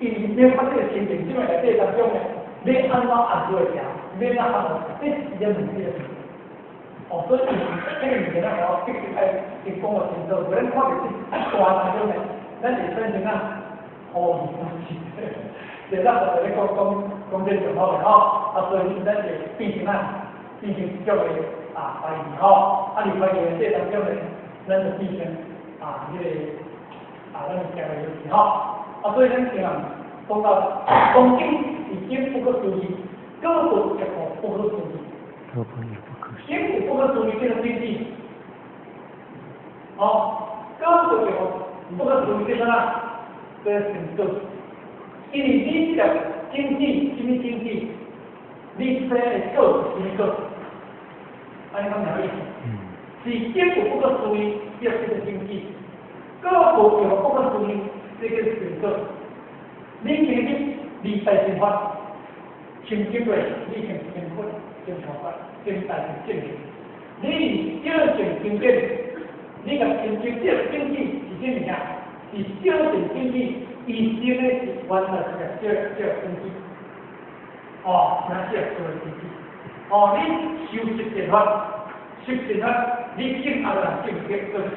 因為你發這個心情，這個內底當中呢，你按怎按做會行，你按怎按這是一個問題。哦，所以這個物件咱吼必須愛先講予清楚，無咱看著這大當中呢，咱會產生啊，好疑問。這咱就咧講講講這就好了吼，啊，所以咱就變成啊，變成叫做啊懷疑吼，啊，佇懷疑的這當中呢，咱就變成啊，這個啊，咱就行來就是吼，啊，所以咱經常講到講經是經不可思議，果佛亦無不可思議。果佛也不可思議。經有不可思議這個經濟，哦，果佛亦無不可思議這個啥？這個成就。因為你這個經濟，啥物經濟？你生的果是啥物果？按呢講有意思？是經有不可思議，叫這個經濟；果報有不可思議，這個成果。你今日離大乘法，親經過，你先成佛、成菩薩、成大乘正覺。你小乘經典，你共親經這個經濟是啥物件？是小乘經濟，伊生的是原來是個小小經濟。哦，那小小經濟。哦，你修十善法，十善法，你證阿羅漢證得都是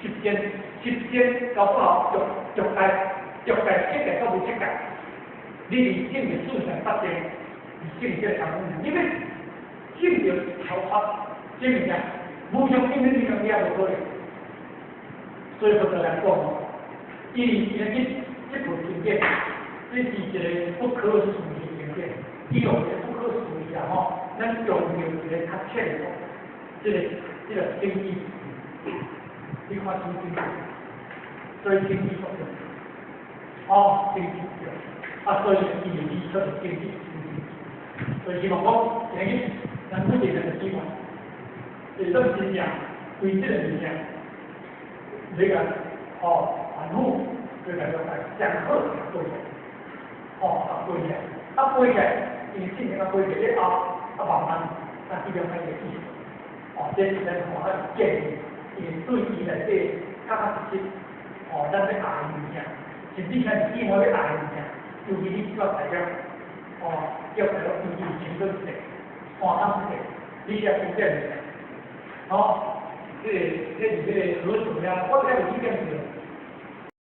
十善，十善到不好，欲欲界，欲界色界到無色界，你是證著四聖八諦，是證這個當中，你欲證著超脫，這物件，無上正等正覺你也無可能。所以佛陀來講，伊伊這這部經典，這是一個不可思議的經典，伊用一個不可思議啊吼，咱強調一個較淺的，這個這個經義，你看清清楚，所以經義不對，哦，經義對，啊，所以伊會指出經義，所以希望講，今日咱每一個人的希望，會當真正為這個物件，你個哦，反覆對來講來講好背起來，哦，啊背起來，啊背起來，因為進前啊背起來了後，啊慢慢啊去了解個意思，哦，這是咱吼啊建議，因為對伊內底較較實質，哦，咱欲學的物件，甚至像是以後欲學的物件，尤其你叫大家，哦，叫大家注意清楚一點，看當一點，你寫經典物件，哦，這個這是這個何處呀？我聽有幾點是。